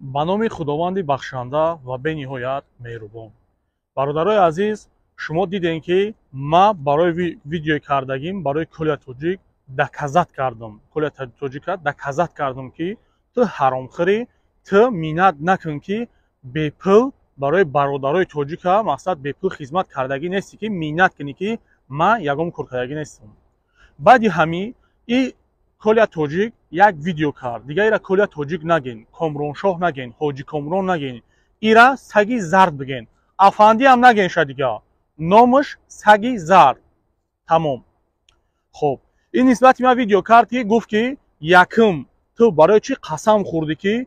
Ба номи Худованди бахшанда ва бениҳоят меҳрубон. Бародарои азиз, шумо дидем, ки ман барои видеои кардагим барои Коля Тоҷик доказать кардам, Коля Тоҷика доказать кардам, ки ту ҳаромхӯрӣ, ту миннат накун, ки бепул барои бародарои тоҷика, мақсад, бепул хизмат кардагӣ нестӣ, ки миннат кунӣ, ки ман ягон кор кардагӣ нестам. Баъди ҳамин и Коля Тоҷик як видео кард. Дига ира Коля Тоҷик нагин, Комроншоҳ нагин, Ҳоҷи Комрон нагин, ира Саги Зард бигин, Афандиам нагин ша, дига номаш Саги Зард, тамом. Хуб, ин нисбати ман видео кард, ки гуфт, ки якум, ту барои чӣ қасам хӯрдӣ, ки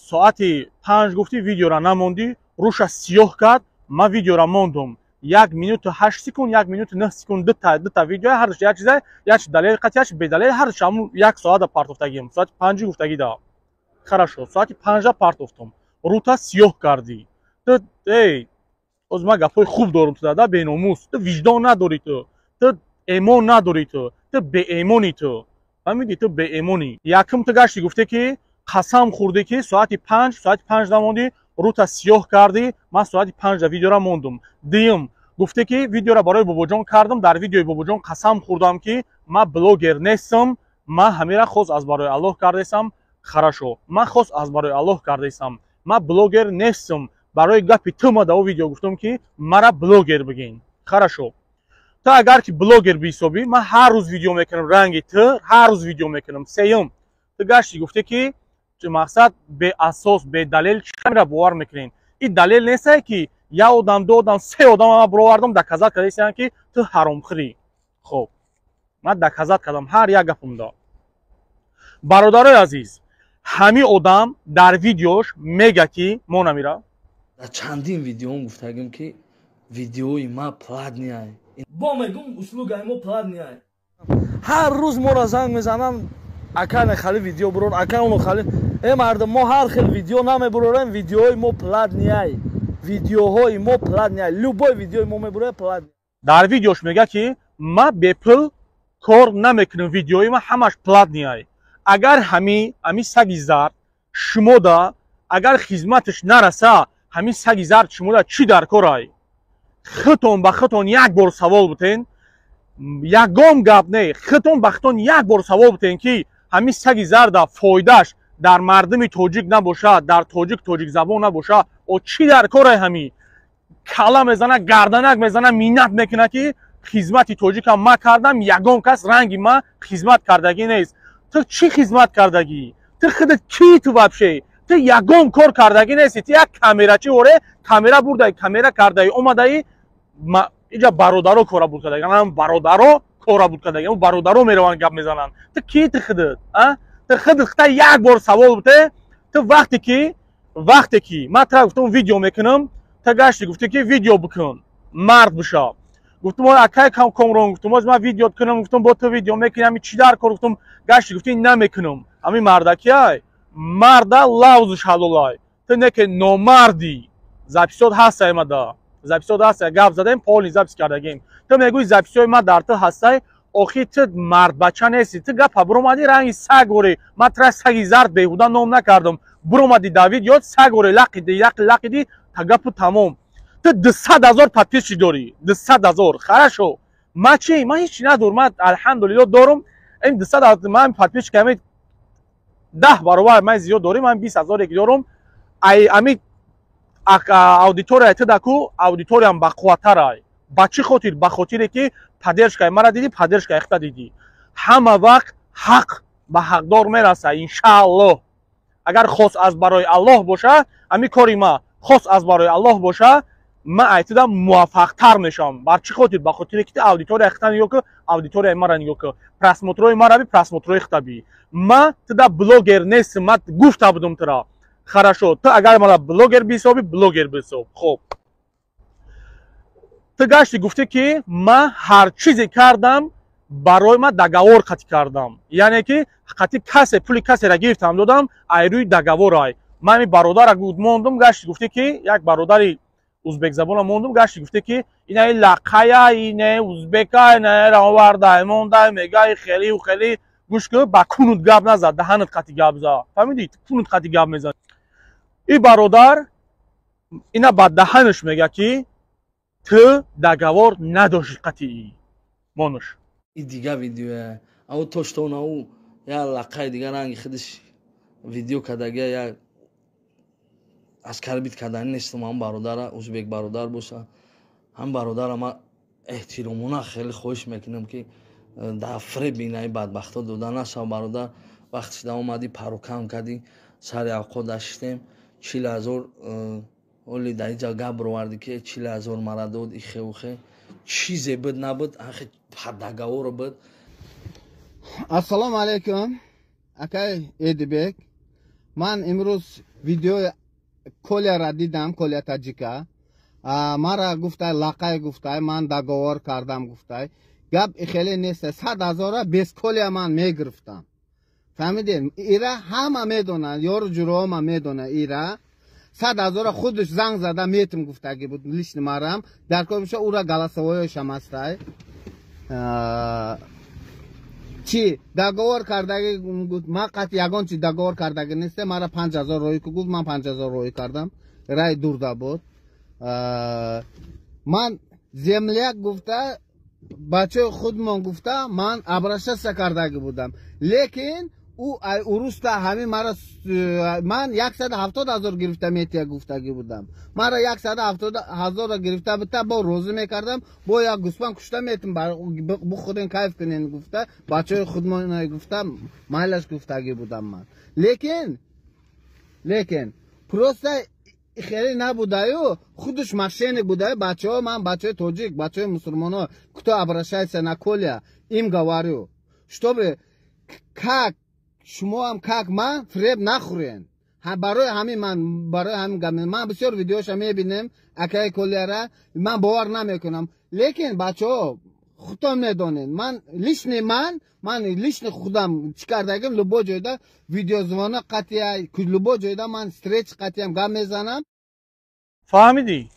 соати 5 гуфтӣ, видеора намондӣ, рӯша сиёҳ кард. Ман видеора мондум, 1 минуту 8 секунд, 1 минуту 9 секунд, дута видео, ҳардуш як чиза, як далел қатъияш, бедалел, ҳардуш ҳамун як соата партофтагим, соати 5-и гуфтагӣ да. Хорошо, соати 5-а партофтум, рута сиёҳ кардӣ ту. Эй, оз ман гапҳои хуб дорум ту дада, беномус, ту виҷдон надорӣ, ту эмон надорӣ, ту беэмонӣ, ту фаҳмидӣ, ту беэмонӣ. Якум, ту гашти гуфте, ки қасам хӯрдӣ, ки соати 5, соати 5 намондӣ, рута сиёҳ кардӣ. Ман соати 5-да видеора мондум. Дуюм, гуфте, ки видеора барои Бобоҷон кардам, дар видеои Бобоҷон қасам хӯрдам, ки ман блогер нестам, ман ҳамира хос аз барои Аллоҳ кардесам. Хорошо, ман хос аз барои Аллоҳ кардесам, ман блогер нестам. Барои гапи ту ма дар о видео гуфтам, ки мара блогер бигин. Хорошо, ту агар ки блогер биҳисобӣ, ман ҳар рӯз видео мекунам, ранги ту ҳар рӯз видео мекунам. Сеюм, ту гашти гуфте, ки мақсад, беасос, бедалел чамира бовар мекунем? Ин далел нестае, ки як одам, ду одам, се одам ман бировардам, доказать кардастиям, ки ту ҳаромхӯрӣ. Хуб, ман доказать кардам ҳар як гапумда. Бародарои азиз, ҳамин одам дар видеош мега, ки мо намира. Дар чандин видеом гуфтагим, ки видеои ма платный ай, бо мегум, услугаи мо платный ай. Ҳар рӯз моро занг мезананд: «Ака, не хали видео бурор, ака, оно хали». Э, мардум, мо ҳар хел видео намебурорем, видеои мо платный ай, видеоҳои мо платный ай, любой видеои мо мебурем, платный. Дар видеош мега, ки ма бепул кор намекунам, видеои ма ҳамаш платный ай. Агар ҳами Саги Зард шумода агар хизматаш нараса, ҳамин Саги Зард шумода чӣ дар корай? Хитон ба хитон як бор савол бутен, ягон гап не, хитон ба хитон як бор савол бутен, ки ҳамин Саги Зарда фоидааш дар мардуми тоҷик набошад, дар тоҷик, тоҷикзабон набошад, о чӣ дар корай? Ҳамин кала мезана, гарданак мезана, миннат мекунад, ки хизмати тоҷикам ма кардам, ягон кас ранги ма хизмат кардагӣ нест. Ту чӣ хизмат кардагӣ? Ту худат кӣ? Ту вообще, ту ягон кор кардагӣ нести. Ту як камерачи оре, камера бурдаи, камера кардаи, омадаи иҷа. Бародаро кора буд кардаги, бародаро кора буд кардаги, бародаро мераванд, гап мезананд. Ту кӣ? Ту худат, ту худат хита як бор савол буте. Ту вақте ки ман тра гуфтам, видео мекунам, ту гашти гуфтӣ, ки видео бикун, мард биша. Гуфтум: «Акай Комрон», гуфтум, «оз ман видео кунам». Гуфтум: «Бо ту видео мекунӣ, ами чӣ дар кор?» Гуфтум, гашти гуфтӣ: «Намекунам». Ами мардакиай, марда лавзуш ҳалолай, ту не ки номардӣ. Записот ҳастай, мада записот ҳастай, гап задаем, полный запись кардагим. Ту мегӯи, записҳои ма дар ту ҳастай. Охи, ту мардбача нестӣ, ту гапа буромадӣ, ранги саг орӣ. Ман тура Саги Зард беҳуда ном накардам. Буромадӣ дар видео, саг орӣ, лақиди, лақиди, та гапу тамом. Ту 200 000 подписчик дорӣ, 200 000. Хорошо, ма чӣ? Ман ҳечи надорам, ман алҳамдулилло дорум. Ин 200 ман подписчик ами 10 баробар ман зиёд дорем, ман 20 000 ек дорум. Ай ами аудитория ту даку аудиториям бақувваттарай. Ба чӣ хотир? Ба хотире ки поддержкаи мара дидӣ, поддержкаи хита дидӣ. Ҳама вақт ҳақ ба ҳақдор мераса, иншааллоҳ. Агар хос аз барои Аллоҳ боша, ами кори ма хос аз барои Аллоҳ боша, ман айтида муваффақтар мешавам. Бар чӣ хотир? Ба хотире ки аудиторияи хита нигоҳ ку, аудиторияи мара нигоҳ ку, просмотрои мара би, просмотрои хита би. Ма туда блогер нестам, ма гуфта будум тура. Хорошо, ту агар мара блогер бисоби, блогер бисоб. Хоб, ту гашти гуфтӣ, ки ман ҳар чизе кардам, барои ман договор қатъ кардам, яъне ки қатъи касе пули касера гирифтам, додам, ай рӯи договорай. Ман ами бародара мондум, гашти гуфтӣ, ки як бародари узбекзабона мондум, гашти гуфтӣ, ки инаи лақая, ине узбека, инаера овардай, мондай, мегай хелиу хели. Гӯш ку, ба кунут гап назад, даҳанат қатъи гап зад, фаҳмидӣ? Кунут қатъи гап мезад. И бародар ина ба даҳанаш мега, ки ту договор надошти қатъӣ монуш. И дига видеоя ау то что нау я лақаи дига ранги худаш видео кардагия, я оскорбить кардани нестам. Ҳам бародара узбек бародар боша, ҳам бародара ма эҳтиромона хеле хоҳиш мекунам, ки дар фреб инаи бадбахто дода нашав. Бародар, вақте шуда омадӣ, парокам кардӣ, сари авқот даштем, 40 0 оли дар инҷа гап бировардӣ, ки 40 0 мара дод, ихеухе чизе буд набуд, ахи договоро буд. Ассалому алайкум, акай Эдибек. Ман имрӯз видеои Коляра дидам, Коля Таҷика. Мара гуфтай, лақай гуфтай, ман договор кардам гуфтай. Гап хеле нест, 100 000-а без Коля ман мегирифтам, фаҳмидем? Ира ҳама медонанд, ёру ҷурома медонад. Ира 100 000-а худаш занг зада метим гуфтаги буд лично марам. Дар кор боша, ура голосовой ошам ҳастай. Чӣ договор кардаги? Ман қатъ ягон чи договор кардаги несте. Мара 5000 роӣ ку гуфт, ман 5000 роӣ кардам, рай дурда буд. Ман земляк гуфта, бачаи худмон гуфта, ман обращаться кардаги будам, лекин ӯ ай уруста ҳамин мара ман 170 000 гирифта метия гуфтагӣ будам. Мара 170 000-ро гирифта бита, бо розӣ мекардам, бо як гӯсфанд кушта метим, бухӯрен, кайф кунен гуфта, бачаҳои худмон гуфта, майлаш гуфтагӣ будам ман. Лекин просто хеле набудаю, худаш мошенник будаю. Бачаҳо, ман бачаҳои тоҷик, бачаҳои мусулмоно, кто обращается на Коля, им говорю, чтобы как шумоам, как ман, фреб нахӯрен. Барои ҳамин ман, барои ҳамин гап, ман бисёр видеоша мебинем акаи Коляра, ман бовар намекунам. Лекин бачаҳо, худтон медонед, ман личный, ман личный худам чӣ кардагим: любой ҷойда видеозвонок қатъия, любой ҷойда ман встреча қатъиям гап мезанам. Фаҳмидӣ?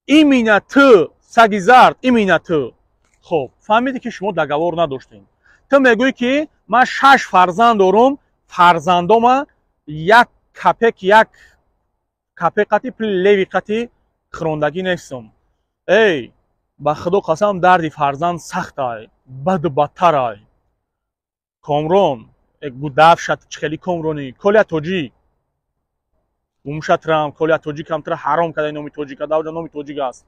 Именно ту, саги зард, именно ту. Хоб, фаҳмидӣ, ки шумо договор надоштем. Ту мегӯӣ, ки ман шаш фарзанд дорум, фарзандома як капек, як капек қати пули левый қати хӯрондагӣ нестам. Эй, ба худо қасам, дарди фарзанд сахтай, баду бадтарай. Комрон гудафшат, чихели комронӣ. Коля Тоҷик гумшатрам, Коля Тоҷикам тра ҳаром када номи тоҷика. Давҷа номи тоҷик аст,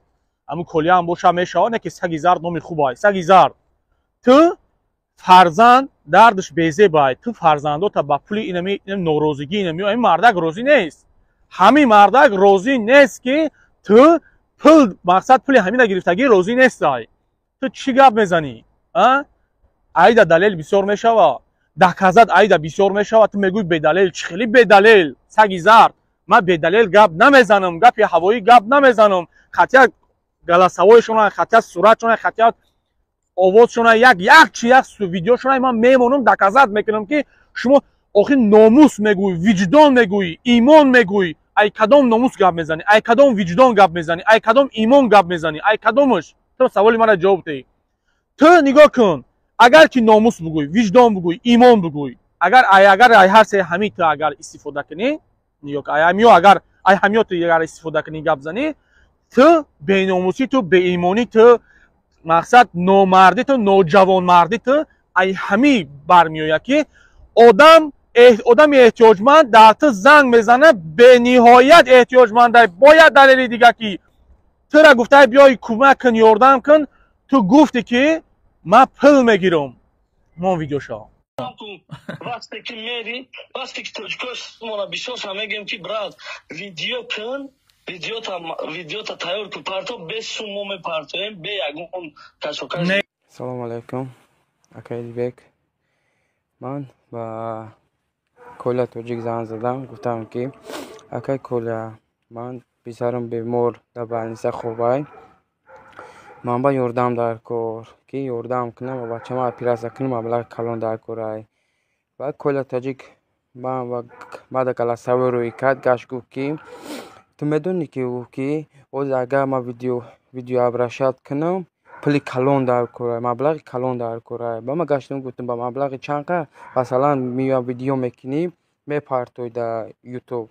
ҳамун Колияам боша мешавад, не ки саги зард номи хубай. Саги зард, ту фарзанд дардаш безебай. Ту фарзандота ба пули инами норозигӣ инами ин мардак розӣ нест. Ҳамин мардак розӣ нест, ки ту пул, мақсад, пули ҳамина гирифтагӣ розӣ нестай. Ту чӣ гап мезанӣ? Айда далел бисёр мешава, доказать айда бисёр мешава. Ту мегӯй бедалел. Чӣ хели бедалел, саги зард? Ман бедалел гап намезанам, гапи ҳавоӣ гап намезанам. Хотя голосовой шона, хотя суратшона, хотя овозшона, як як чи, як видеошона ман мемонам, доказать мекунам, ки шумо охи номус мегӯӣ, виҷдон мегӯӣ, имон мегӯӣ. Ай кадом номус гап мезанӣ? Ай кадом виҷдон гап мезанӣ? Ай кадом имон гап мезанӣ? Ай кадомаш? Ту саволи мара ҷавоб диҳ. Ту нигоҳ кун, агар ки номус бугӯй, виҷдон бугӯй, имон бугӯй, агар ай ҳар се ҳамин ту агар истифода кунӣ, нигоҳ, ай ҳамиё, агар ай ҳамиё ту агар истифода кунӣ, гап занӣ, ту беномусӣ, ту беимонӣ, ту мақсад номардӣ, ту ноҷавонмардӣ, ту ай ҳамӣ бармеояд, ки одам, одами эҳтиёҷманд дар ту занг мезанад, бениҳоят эҳтиёҷманда. Бояд далели дига, ки тура гуфтай, биёй кӯмак кун, ёрдам кун, ту гуфтӣ, ки ман пул мегирам. Мон видеошо. Вақте ки мери, вақте ки тоҷикои бисёрша мегӯем, ки брат, видео кун, видеота тайёр кун, парто, без сум мо мепартоем, бе ягон кашокаш. Салому алайкум, акаи Эдибек. Ман ба Коля Тоҷик занг задам, гуфтам, ки акай Коля, ман писарам бемор, дар больница хобай, ман ба ёрдам дар кор, ки ёрдам кунам ва бачама оператсия кунам, маблағи калон дар корай. Баъд Коля Тоҷик баъда голосовой рӯй кард, гашт, гуфт, ки ту медонӣ, ки гуфт, ки ҳозир агар ман видео обращать кунам, пули калон дар корай, маблағи калон дар корай. Ба ман гаштам, гуфтам, ба маблағи чанд қа, масалан, меоям, видео мекунӣ, мепартои дар Ютуб?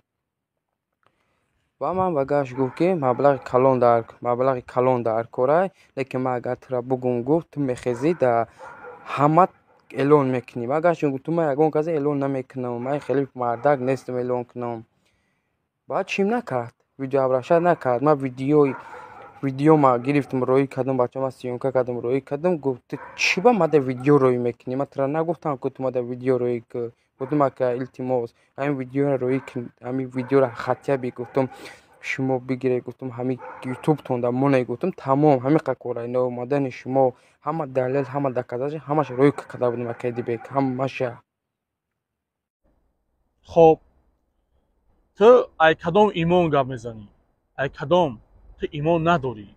Ва ман ба гашт гуфт, ки маблағи калон дар корай, лекин ман агар тура бугум, гуфт, ту мехезӣ, да ҳама эълон мекунӣ. Ман гашт гуфтум, ман ягон касе эълон намекунам, ман хеле мардак нестам эълон кунам. Баъд чим накард, видеообращать накард. Ман видеома гирифтам, роӣ кардам, бачама съёмка кардам, роӣ кардам. Гуфт, ту чӣ ба мада видео роӣ мекунӣ? Ман тура нагуфтам, ки ту мада видео роӣ кун. Гуфтум, ака, илтимос, ҳамин видеоро роӣ кун, ҳамин видеоро хотя бы, гуфтум, шумо бигиред, гуфтум, ҳамин ютубтонда монед, гуфтум, тамом, ҳамин қа кора. Наомадани шумо, ҳама далел, ҳама доказательство, ҳамаша роӣ карда будем, акаи Дибек, ҳамаша. Хоб, ту ай кадом имон гап мезанӣ? Ай кадом? Ту имон надорӣ,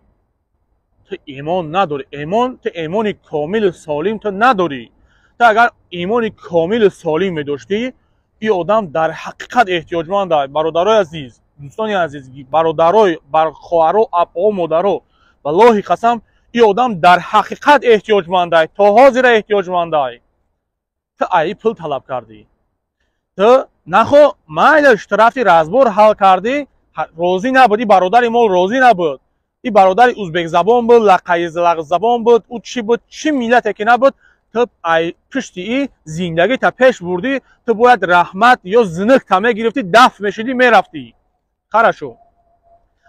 ту имон надорӣ. Имон, ту имони комилу солим ту надорӣ. Ту агар имони комилу солим медоштӣ, ин одам дар ҳақиқат эҳтиёҷманд аст. Бародарои азиз, дӯстони азиз, бародарой, хоҳаро, апао, модаро, валлоҳи қасам, ин одам дар ҳақиқат эҳтиёҷманд аст, то ҳозира эҳтиёҷманд аст. Ту аи пул талаб кардӣ. Ту нахо, майлаш, ту рафти, разбор ҳал кардӣ, розӣ набуд. И бародари мо розӣ набуд. И бародари узбекзабон буд, лақайзабон буд, ӯ чӣ буд, чӣ миллате ки набуд. Ту ай пушти и зиндагита пеш бурдӣ. Ту бояд раҳмат ё зинукта мегирифтӣ, дафт мешидӣ, мерафтӣ. Хорошо,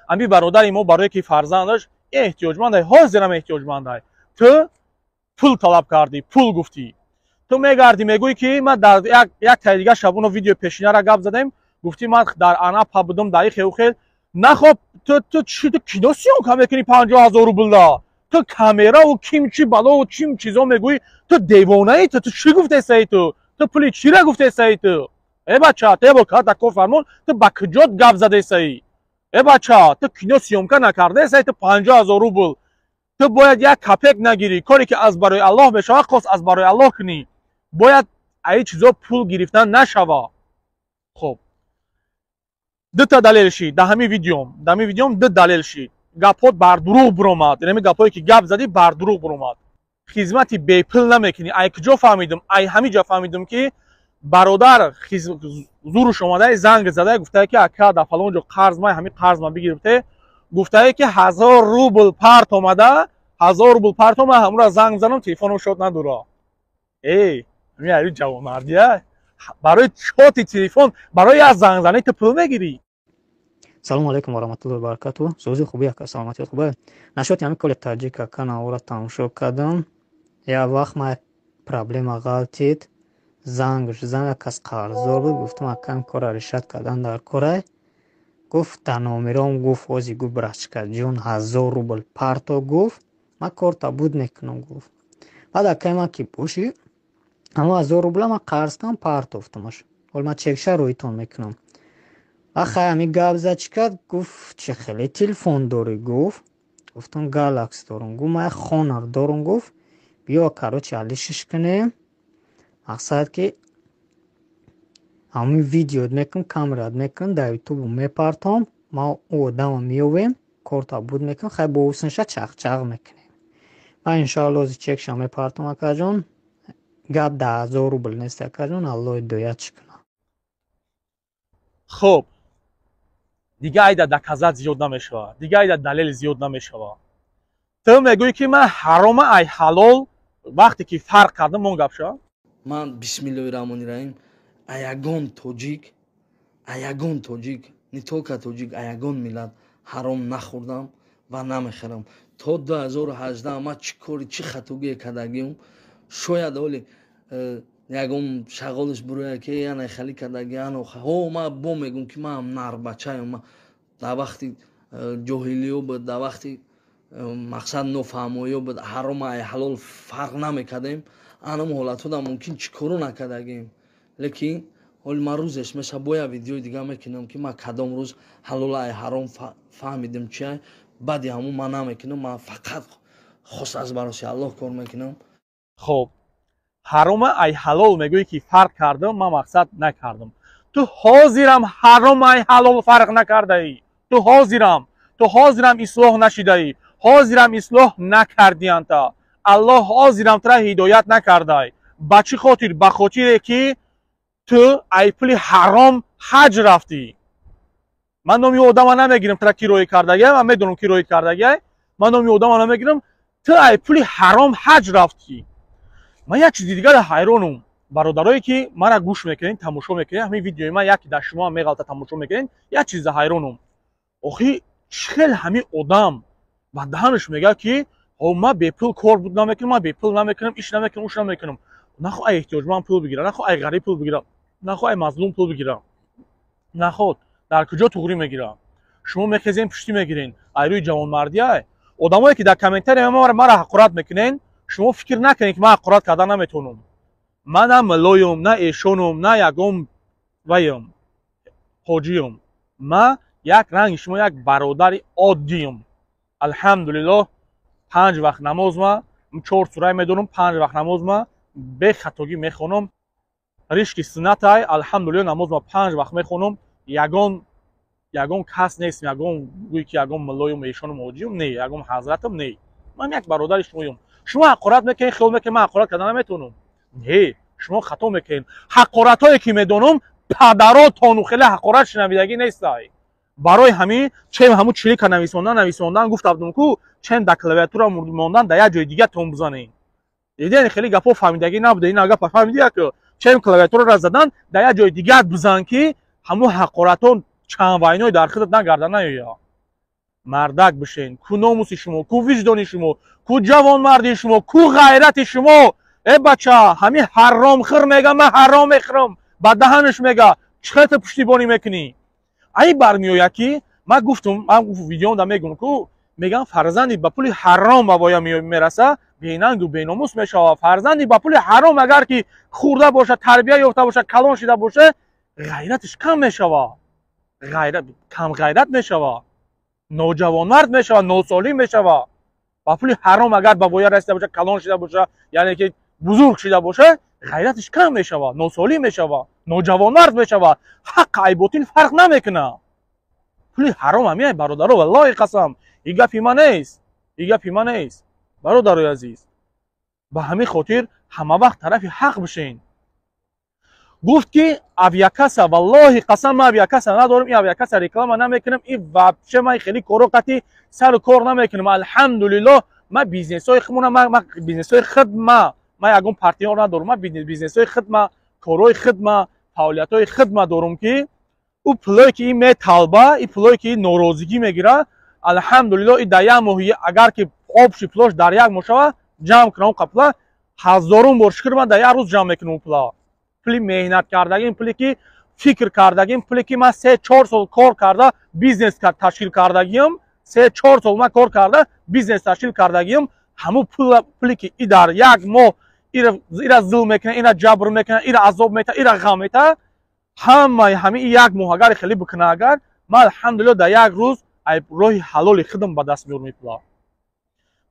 ами бародари мо барое ки фарзандаш эҳтиёҷмандай, ҳозирам эҳтиёҷмандай, ту пул талаб кардӣ, пул гуфтӣ. Ту мегардӣ, мегӯӣ, ки ман дар як таи дига шабоно видео пешинара гап задем, гуфтӣ, ман дар Анапа будам, дар ихел хел. Нахоб, ту чӣ, ту кино съёмка мекунӣ 50 000 рублда? Ту камераву кимчи балову чим чизо мегӯӣ. Ту девонаӣ? Ту чӣ гуфтесаи? Ту пули чира гуфтесаи ту? Э бача, ту ебор карда кор фармон, ту ба куҷо гап задесаӣ? Э бача, ту кино съёмка накардаесаи, ту 50 000 рубл ту бояд як копейка нагирӣ. Коре ки аз барои Аллоҳ мешавад, хос аз барои Аллоҳ кунӣ. Бояд аи чизо пул гирифтан нашава. Хоб, дута далел шид дар ҳамин видеом. Дар ҳамин видеом ду далел шид. Гапҳот бардурӯғ биромад. Инами гапҳое ки гап задӣ, бардурӯғ биромад. Хизмати бепул намекунӣ. Ай куҷо фаҳмидум? Ай ҳамин ҷо фаҳмидум, ки бародар зуруш омада, занг зада, гуфтае, ки ака, дар фалон ҷо қарз май, ҳамин қарз ма бигирифте. Гуфтае, ки 1000 рубл парт омада, 1000 рубл парт омада, ҳамура занг занам, телефоном шот надора. Эй, ами ҷавонмардия? Барои шоти телефон, барои як зангзанӣ ту пул мегирӣ? Салому алайкум варахматуллои вабаракату. Сӯзи хуби, ака, саломатият хубе? Нашоти ҳамин коли таҷик, ака, навора тамошо кардам. Як вақт ма проблема ғалтид, зангш зан, як кас қарздор буд. Гуфтам, ака, ин кора решать кардан дар корай. Гуфт, дар номером, гуфт, ози, гуфт, брачкаҷон, 1000 рубл парто, гуфт, ман корта буд мекунам, гуфт. Баъд, акай, ман ки боши, ҳамон 1000 рубла ман қарз кардам, партофтамаш. Ҳол ман чекша рӯитон мекунам. Ахай, ҳами гап зад, чӣ кард, гуфт, чӣ хеле телефон дорӣ, гуфт. Гуфтам, Галакс дорам. Гуфт, ман як Хонор дорам, гуфт, биё, короче, алишиш кунем. Мақсад ки ҳамин видеот мекунам, камерат мекунам, дар ютубу мепартом, ман ӯ одама меёвем, корта буд мекунам. Хай, бо ҳусниша чақчақ мекунем. Ман иншоалло ози чекша мепартом, акаҷон. Гап дар 1000 рубл нест, акаҷон, Аллоҳ ҳидоят чӣ кунад. Хуб, дига айда доказать зиёд намешавад, дига айда далел зиёд намешавад. Ту мегӯӣ, ки ман ҳарома ай ҳалол вақте ки фарқ кардам, он гап шавад. Ман, бисмиллоҳи раҳмони раҳим, аягон тоҷик, аягон тоҷик, не только тоҷик, аягон миллат ҳаром нахӯрдам ва намехӯрам. То 2018 ман чӣ кори, чӣ хатогие кардагиам, шояд оли ягон шағолиш буроя, ки яна хали кардаги. Ҳо, ман бо мегӯм, ки ман нарбачаем. Дар вақти ҷоҳилиё буд, дар вақти мақсад нофаҳмоиё буд, ҳаром ай ҳалол фарқ намекардем. Анам ҳолатҳода мумкин чӣ коро накардагим, лекин ҳоли ман рӯзеш меша, боя видеои дига мекунам, ки ман кадом рӯз ҳалол ай ҳаром фаҳмидим, чи баъди ҳамун ман намекунам. Ман фақат хос аз бароси Аллоҳ кор мекунам. Хоб, ҳарома ай ҳалол мегӯӣ, ки фарқ кардам, ман мақсад накардам. Ту ҳозирам ҳаром ай ҳалол фарқ накардаӣ. Ту ҳозирам ислоҳ нашидаӣ, ҳозирам ислоҳ накардианта. Аллоҳ ҳозирам тура ҳидоят накардай. Ба чӣ хотир? Ба хотире ки ту ай пули ҳаром ҳаҷ рафтӣ. Ман номи одама намегирам, тра ки роӣ кардагиай, ман медонам, ки роӣ кардагиай. Ман номи одама намегирам. Ту ай пули ҳаром ҳаҷ рафтӣ. Ман як чизи дигар ҳайронум. Бародарое, ки мара гӯш мекунед, тамошо мекунед, ҳамин видеои ман яке дар шумо меғалта, тамошо мекунед, як чиза ҳайронум. Охи, чӣ хел ҳамин одам ба даҳанаш мегӯяд, ки ман бепул кор буд намекунам, ман бепул намекунам, иш намекунам, уш намекунам. Нахо ай эҳтиёҷманд пул бигира, нахо ай ғариб пул бигира, нахо ай мазлум пул бигира. Наход дар куҷо туғрӣ мегира? Шумо мехезен, пуштӣ мегирен, ай рӯи ҷавонмардӣ ай. Одамое, ки дар комментария мара ҳақорат мекунен, шумо фикр накунед, ки ман ҳақорат карда наметавонам. Ман на миллоюм, на эшонум, на ягон ваем ҳоҷиюм. Ман як ранги шумо, як бародари оддиюм. Алҳамдулиллоҳ, панҷ вақт намоз ма чор сурай медонам, панҷ вақт намоз ма бехатогӣ мехонам, ришки суннатай. Алҳамдулиллоҳ, намоз ма панҷ вақт мехонам. Ягон кас нестм, ягон гӯй, ки ягон миллоюм, эшонум, ҳоҷиюм не, ягон ҳазратам не. Ман як бародари шумоюм. Шумо ҳақорат мекунед, хиёл мекунед, ман ҳақорат карда наметавонам. Не, шумо хато мекунед. Ҳақоратҳое, ки медонам, падаротону хеле ҳақорат шунавидагӣ нестай. Барои ҳамин чем ҳамун чилика нависондан гуфта будам ку, чем дар клавиатура мондан, дар як ҷои дига тон бизанед. Диден, хеле гапҳо фаҳмидагӣ набуда. Ин гапа фаҳмидия ку, чем клавиатураро задан, дар як ҷои дигар бизан, ки ҳамун ҳақоратҳо чанд вайной дар худат нагарда наёя. Мардак бишен. Ку номуси шумо, ку виҷдони шумо, ку ҷавонмардии шумо, ку ғайрати шумо? Э бача, ҳамин ҳаромхӯр мега, ман ҳаром мехӯрам, ба даҳанаш мега. Чӣ хел ту пуштибонӣ мекунӣ? Ай бармеояд, ки ман гуфтум, ман видеомда мегӯм ку, мегам, фарзанди ба пули ҳаром ба воя мераса, бенангу беномус мешавад. Фарзанди ба пули ҳаром агар ки хӯрда бошад, тарбия ёфта бошад, калон шида бошад, ғайраташ кам мешавад, камғайрат мешавад, ноҷавонмард мешавад, носолим мешавад. Ба пули ҳаром агар ба воя расида бошад, калон шида бошад, яъне ки бузург шида бошад, ғайраташ кам мешавад, носолим мешавад, ноҷавонмард мешавад, ҳақ ай ботил фарқ намекунад. Пули ҳаром ҳамин, бародаро, валлоҳи қасам, и гапи ман нест, и гапи ман нест, бародарои азиз. Ба ҳамин хотир ҳама вақт тарафи ҳақ бишен. Гуфт, ки авиакасса. Валлоҳи қасам, ман авиакасса надорам, ин авиакасса реклама намекунам, и вообще ман хеле коро қати сару кор намекунам. Алҳамдулиллоҳ, ман бизнесҳои худмона, ман бизнесҳои худ, ман ягон партнёр надорам. Ман бизнесҳои худма, корҳои худма, фаъолиятҳои худма дорум, ки ӯ пулое, ки ин металба, ин пулое, ки ин норозигӣ мегира, алҳамдулиллоҳ, и дар як моҳ агар ки общий пулош дар як моҳ шава, ҷамъ кунам он пула, ҳазорум бор шукр, ман дар як рӯз ҷамъ мекунам он пула. Пули меҳнат кардагим, пуле, ки фикр кардагим, пуле, ки ман 3-4 сол кор карда, бизнес ташкил кардагиам, 3-4 сол ман кор карда, бизнес ташкил кардагиам, ҳамун пуле, ки и дар як моҳ ира зулм мекунад, ира ҷабр мекунад, ира азоб метаҳад, ира ғам метаҳад, ҳамаи ҳамин як моҳ агар хеле бикунад, агар ман, алҳамдулилло, дар як рӯз роҳи ҳалоли худам ба даст меорам ин пула.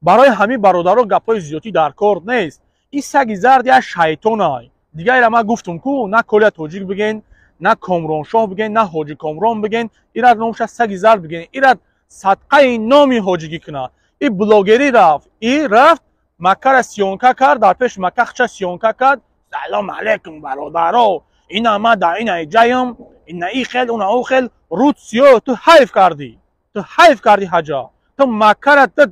Барои ҳамин, бародаро, гапҳои зиёдӣ дар кор нест. Ин саги зард як шайтонай. Дигареро ман гуфтум ку, на Коля Тоҷик биген, на Комроншоҳ биген, на Ҳоҷи Комрон биген, ира номша саги зард биген. Ира садқаи номи ҳоҷигӣ кунад. И блогерӣ рафт, и рафт Маккара съёмка кард, дар пеши Макка хча съёмка кард. Салом алейкум, бародаро, ина ма дар ина ҷаям, ина и хел, уна ӯ хел. Рӯд сиёҳ, ту ҳайф кардӣ, ту ҳайф кардӣ ҳаҷа, ту Маккара ту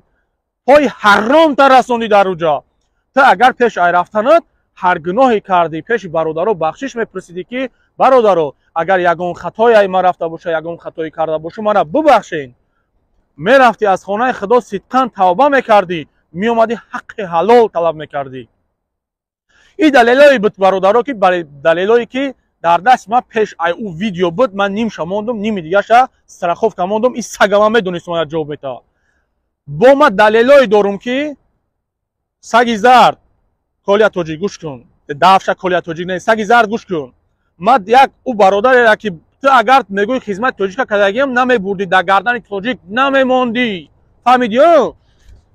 пои ҳаромта расондӣ дар уҷа. Ту агар пеш ай рафтанат ҳар гуноҳе кардӣ, пеши бародаро бахшиш мепурсидӣ, ки бародаро, агар ягон хатое ман рафта боша, ягон хатое карда боша, мара бубахшен. Мерафтӣ, аз хонаи Худо сидқан тавба мекардӣ, меомадӣ, ҳаққи ҳалол талаб мекардӣ. Ин далелое буд, бародаро, ки далелое, ки дар даст ман пеш ай ӯ видео буд. Ман нимша мондум, ними дигаша страховка мондум. Ин сага ман медонистам, ая ҷавоб метавад. Бо ман далелое дорум, ки саги зард Коля Тоҷик, гӯш кун, дафша Коля Тоҷик не, саги зард, гӯш кун. Ман як ӯ бародаре, ки ту агар мегӯи хизмати тоҷика кардагиам, намебурдӣ, дар гардани тоҷик намемондӣ, фаҳмидӣ?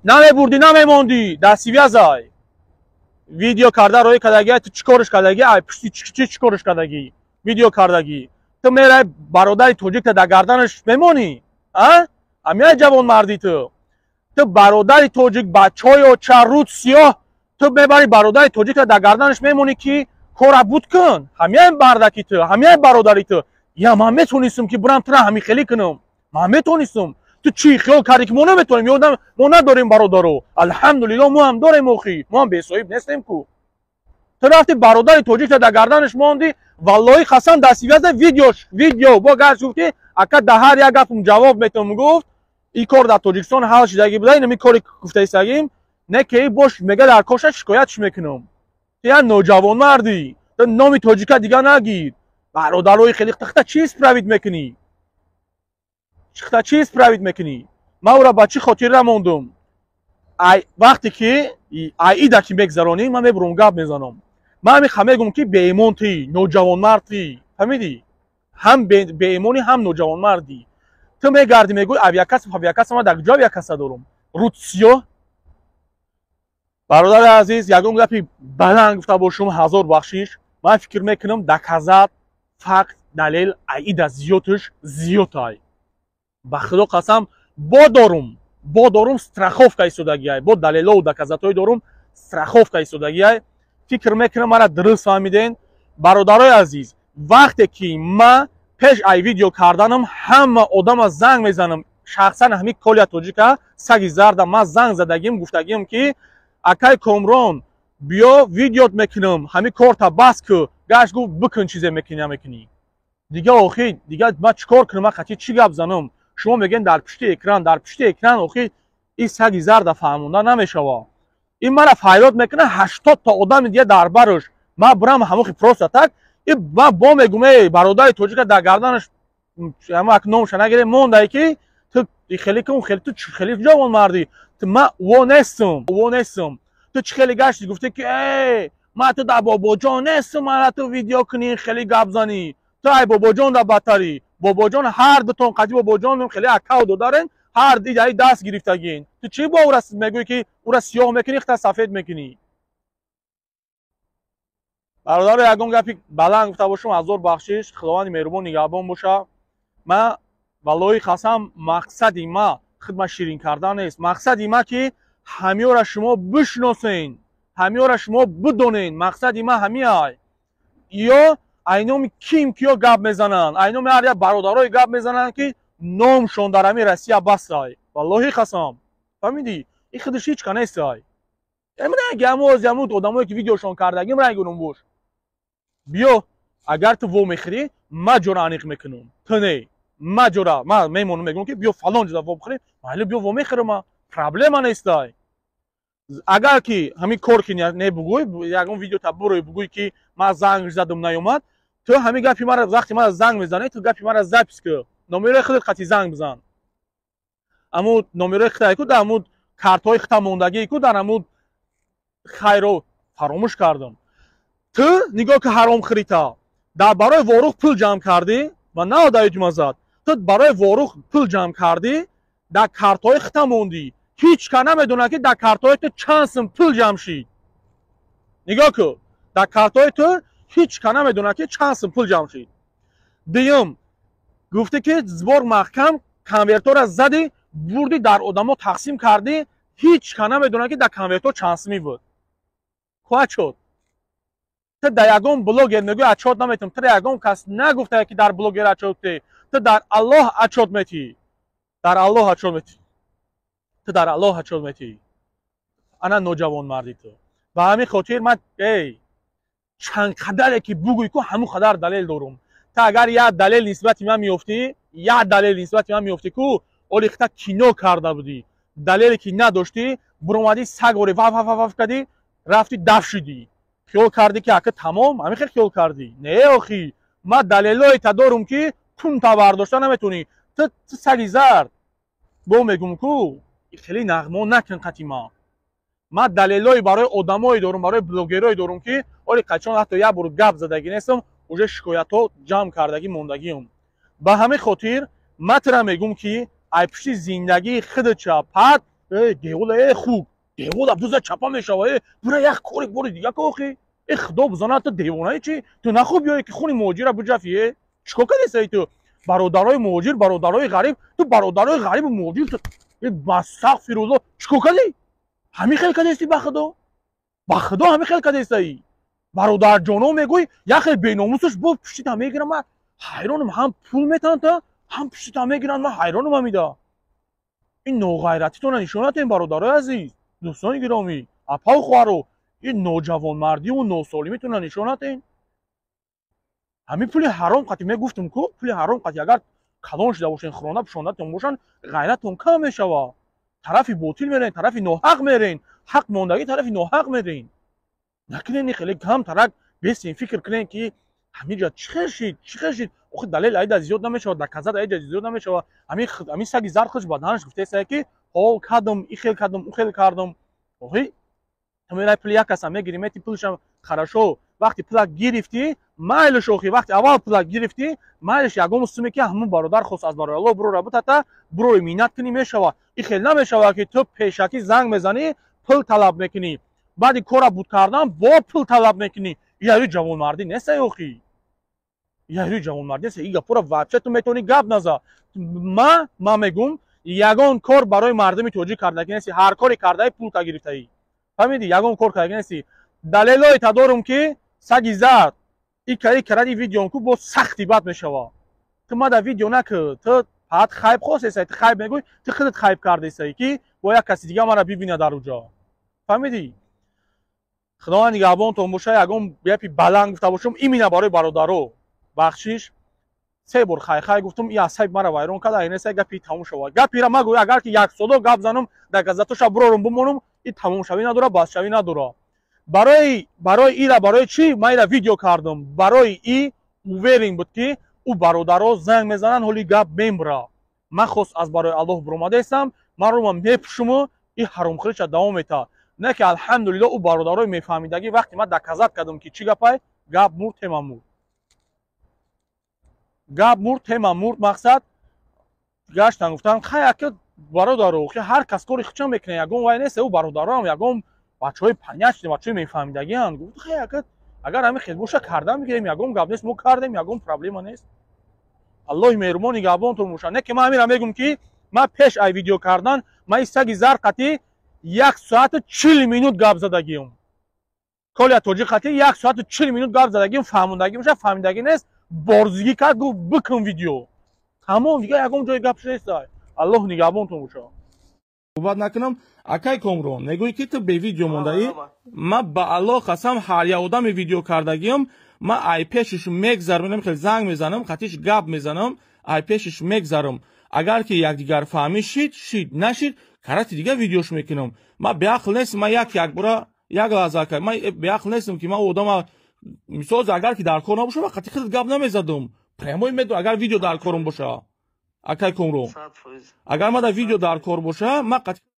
Намебурдӣ, намемондӣ. Дар связь ай видео карда роӣ кардагӣ. Ту чӣ корш кардагӣ? Ай пушти чӣ, чӣ корш кардагӣ, видео кардагӣ? Ту мерай, бародари тоҷикта дар гарданаш мемонӣ, а амия ҷавонмардӣ? Ту бародари тоҷик, бачаҳои оча, рӯд сиёҳ, ту мебари, бародари тоҷикта дар гарданаш мемонӣ, ки кора буд кун. Ҳамияи бардаки ту, ҳамияи бародари ту. Я ман метонистам, ки бурам тура ҳамин хелӣ кунам. Ман метонистам. Ту чӣ хиёл кардӣ, ки мо наметонем? Ё мо надорем бародаро? Алҳамдулилло, мо ҳам дорем охи, мо ҳам бесоҳиб нестем ку. Ту рафти, бародари тоҷикта дар гарданаш мондӣ. Валлоҳи қасам, дар связь видеош, видео бо гаш гуфт, ки ака, дар ҳар як гапам ҷавоб метавам. Гуфт, ин кор дар Тоҷикистон ҳал шидагӣ буда, инами кори гуфтаистагим не, ки бош мега, дар коша шикоятш мекунам. Ту як ноҷавонмардӣ, ту номи тоҷика дига нагир. Бародарои хеле тахта чӣ исправить мекунӣ? Хта чӣ исправить мекунӣ? Ман ӯра ба чӣ хотир намондум? Ай вақте ки аида ки мегзаронӣ, ман мебурам, гап мезанам. Ман ҳамин мегӯм, ки беимон тӣ, ноҷавонмард тӣ, фаҳмидӣ? Ҳам беимонӣ, ҳам ноҷавонмардӣ. Ту мегардӣ, мегӯй авиакасса, авиакасса. Ман дар куҷо авиакасса дорум? Рутсиё. Бародари азиз, ягон гапи баланд гуфта бошум, ҳазор бахшиш. Ман фикр мекунам, доказать, факт, далел аида зиёдш зиёдай. Ба Худо қасам, бо дорум страховка истодагиай, бо далелову доказать ҳое дорум, страховка истодагиай. Фикр мекунам, мара дуруст фаҳмиден. Бародарои азиз, вақте ки ма пеш ай видео карданам ҳама одама занг мезанам, шахсан ҳами Коля Тоҷика, саги зарда, ман занг задагим, гуфтагим, ки акай Комрон, биё, видеот мекунам, ҳами корта бас ку. Гашт гуфт, бикун, чизе мекунӣ, намекунӣ дига. Охи, дига ман чӣ кор кунам? Ман қатъи чӣ гап занам? Шумо мегӯен дар пушти экран, дар пушти экран. Охи, ин саги зарда фаҳмонда намешава. Ин мара фарёд мекунад, 80-та одами дига дар барш. Ман бурам ҳамохи просто так ман бо мегум, эй бародари тоҷика дар гарданаш ак номша нагире мондай, ки ту хеле кун, хеле ту хеле ҷавонмардӣ. Ту ман во нестум, во нестум. Ту чӣ хеле гашти, гуфте, ки э ман ту дар бобоҷон нестум, мана ту видео кунӣ, хеле гап занӣ. Ту ай бобоҷон дар бадтарӣ. Бобоҷон ҳар дутон қатъи бобоҷон хеле акав додарен, ҳар ди ай даст гирифтагин. Ту чӣ бо ура мегӯӣ, ки ура сиёҳ мекунӣ, хта сафед мекунӣ? Бародаро, ягон гапи баланд гуфта бошум, ҳазор бахшиш. Худованди меҳрубон нигаҳбон боша. Ма валлоҳи қасам, мақсади ма хидмат ширин кардан нест. Мақсади ма, ки ҳамиёра шумо бишносен, ҳамиёра шумо бидонен. Мақсади ма ҳамиай. Ё айноми ким киё гап мезананд, айноми ҳар як бародарое гап мезананд, ки номшон дар ҳами Россия бастай. Валлоҳи қасам, фаҳмидӣ? Ин худаш ҳеч ка нестай. Яму одамое, ки видеошон кардагим, рангунум бош. Биё, агар ту во мехӯрӣ, ма ҷора аниқ мекунам, ту не. Ма ҷора ма мемонам, мегӯям, ки биё, фалон ҷода во бихӯрем. Майли, биё, во мехӯрам, ма проблема нестай. Агар ки ҳамин кор ки не, бугӯй, ягон видеота бурӯй, бугӯй, ки ман занг задам, наёмад. Ту ҳамин гапи мара, вақте мара занг мезанӣ, ту гапи мара запись ку, номерои худат қати занг бизан. Аму номерои хитай ку, дар аму картҳои хита мондагӣ ку, дар аму хайро фаромӯш кардам. Ту нигоҳ ки, ҳаромхӯрита, дар барои Ворух пул ҷамъ кардӣ ва наодаи мазад. Ту барои Ворух пул ҷамъ кардӣ, дар картҳои хита мондӣ. Ҳеҷ ка намедонад, ки дар картҳои ту чанд сум пул ҷамъ шид. Нигоҳ ку, дар картҳои ту ҳеҷ ка намедонад, ки чанд сум пул ҷамъ шид. Дуюм, гуфтӣ, ки сбор маҳкам, конвертҳоро задӣ, бурдӣ, дар одамо тақсим кардӣ. Ҳеҷ ка намедонад, ки дар конвертҳо чанд сумӣ буд. Куа чот ту дар ягон блогер мегӯй, отчёт наметам. Ту ягон кас нагуфта, ки дар блогер отчёт те. Ту дар Аллоҳ отчёт метӣ, дар Аллоҳ отчёт метӣ, ту дар Аллоҳ отчёт метӣ. Ана ноҷавонмардӣ ту. Ба ҳамин хотир ман, эй, чанд қадаре ки бугӯй ку, ҳамун қадар далел дорум. Ту агар як далел нисбати ман меёфтӣ, як далел нисбати ман меёфтӣ ку, оли хита кино карда будӣ. Далеле ки надоштӣ, буромадӣ, сагори ваф ваф ваф кардӣ, рафтӣ, даф шудӣ. Хиёл кардӣ, ки ака тамом, ҳамин хел хиёл кардӣ. Не, охи, ман далелое та дорум, ки тунта бардошта наметавонӣ. Ту саги зард, бо мегум ку, хеле нағмо накун қати ман. Ман далелое барои одамое дорум, барои блогерое дорум, ки оли қачон ҳатто як бор гап задагӣ нестам, уже шикоятҳо ҷамъ кардагӣ мондагиам. Ба ҳамин хотир ман тура мегум, ки ай пушти зиндагии худача пат девола. Э, хук девола буза чапа мешава. Э, бура, як кори бори дига ка. Охи, э, Худо бизонад, ту девонаи чи? Ту нахуб биёе, ки хуни муҳоҷира биҷафи. Э, чикор кардесаи ту бародарои муҳоҷир, бародарои ғариб? Ту бародарои ғарибу муҳоҷир, астағфирулло, чикор кардӣ? Ҳамин хел кардести? Ба Худо, ба Худо, ҳамин хел кардестаи? Бародарҷоно мегӯй, як хел беномусаш бо пуштита мегирам. Ҳайронам, ҳам пул метаҳанд та, ҳам пуштита мегиранд. Ман ҳайронам ҳамида. Ин ноғайратитона нишон натем, бародарои азиз, дӯстони гиромӣ, апау хоҳаро. Ин ноҷавонмардиву носолимитона нишон натем. Ҳамин пули ҳаром қати, мегуфтум ку, пули ҳаром қати агар калон шуда бошен, хӯронда пӯшондатон бошанд, ғайратон кам мешавад. Тарафи ботил мерен, тарафи ноҳақ мерен, ҳақ мондагӣ тарафи ноҳақ мерен. Накунен хеле кам тарак бесен, фикр кунен, ки ҳаминҷа чӣ хел шид, чӣ хел шид. Охи, далел айда зиёд намешавад, доказать айда зиёд намешавад. Ҳамин саги зар хуш ба даҳанаш гуфтаесае, ки ҳо кардам, и хел кардам, у хел кардам. Охи, ту мерай, пули як каса мегири, мети пулашам. Хорошо, вақти пула гирифтӣ, майлиш. Охи, вақти аввал пула гирифтӣ, майлиш, ягон суме ки ҳамун бародар хост, аз барои Аллоҳ бурора бутата, бурои миннат кунӣ, мешавад. И хел намешавад, ки ту пешакӣ занг мезанӣ, пул талаб мекунӣ, баъди кора буд кардан бо пул талаб мекунӣ. Ярӯи ҷавонмардӣ нестай, охи, ярӯи ҷавонмардӣ неста. И гапора вообще ту метавонӣ гап наза. Ма мегум, ягон кор барои мардуми тоҷик кардагӣ нести. Ҳар коре кардаи, пулта гирифтаӣ, фаҳмидӣ? Ягон кор кардагӣ нести. Далелое та дорум, ки саги зард икаи каради видеон ку, боз сахти бад мешава. Ту мада видео накӣ, ту фақат хайп хостесай, ту хайп мегӯй, ту худат хайп кардесай, ки бо як каси дига мара бибина дар уҷо, фаҳмидӣ? Худованд нигаҳбонтон боша. Ягон гапи баланд гуфта бошам, имина барои бародаро бахшиш. Се бор хайхай гуфтум, и асайб мара вайрон кард. Айнеса гапи тамом шавад. Гапира магӯй, агар ки як содо гап занам, дар газатоша бурорум бимонум, и тамомшавӣ надора, басшавӣ надора. Барои ира, барои чӣ ман ира видео кардам? Барои и уверен буд, ки ӯ бародаро занг мезананд, ҳоли гап мембра. Ман хост аз барои Аллоҳ буромадаестам, ман рума мепӯшуму и ҳаромхӯриша давом метаҳад. Не ки, алҳамдулилло, ӯ бародарои мефаҳмидагӣ, вақте ман доказать кардам, ки чӣ гапай, гап мурд, тема мурд, гап мурд, тема мурд. Мақсад гаштан, гуфтан: «Хай, ака, бародаро, ҳар кас кори худшон мекунад, ягон вай нест». Ӯ бародароам ягон бачаҳои понятный, бачаҳои мефаҳмидагианд. Гуфт: «Хай, ака, агар ҳамин хел боша, кардан мегирем, ягон гап нест, мо кардем, ягон проблема нест». Аллоҳи меҳрубон нигаҳбонтон боша. Не ки ман ҳамира мегум, ки ман пеш ай видео кардан, ман и саги зар қати 1 соату 40 минут гап задагиам. Коля Тоҷик қати 1 соату 40 минут гап задагиам, фаҳмондагӣ боша, фаҳмидагӣ нест, борзигӣ кард, гуфт: «Бикун видео». Тамом, дига ягон ҷои гап нест. Аллоҳ нигаҳбонтон боша. Суҳбат накунам. Акай Комрон, мегӯӣ, ки ту бевидео мондаӣ. Ман ба Аллоҳ қасам, ҳар як одами видео кардагиам, ман ай пешиш мегзарам, хел занг мезанам, қатиш гап мезанам, ай пешиш мегзарам. Агар ки якдигар фаҳмӣ шид, шид, нашид, карати дига видеош мекунам. Ман беақл нестам, ман як якбора, як лаҳза, ака, ман беақл нестам, ки ман одама, мисол, агар ки дар кор набошам, ман қати худат гап намезадам прямой меду. Агар видео дар корум боша, акай Комрон, агар ман дар видео дар кор боша, ман қати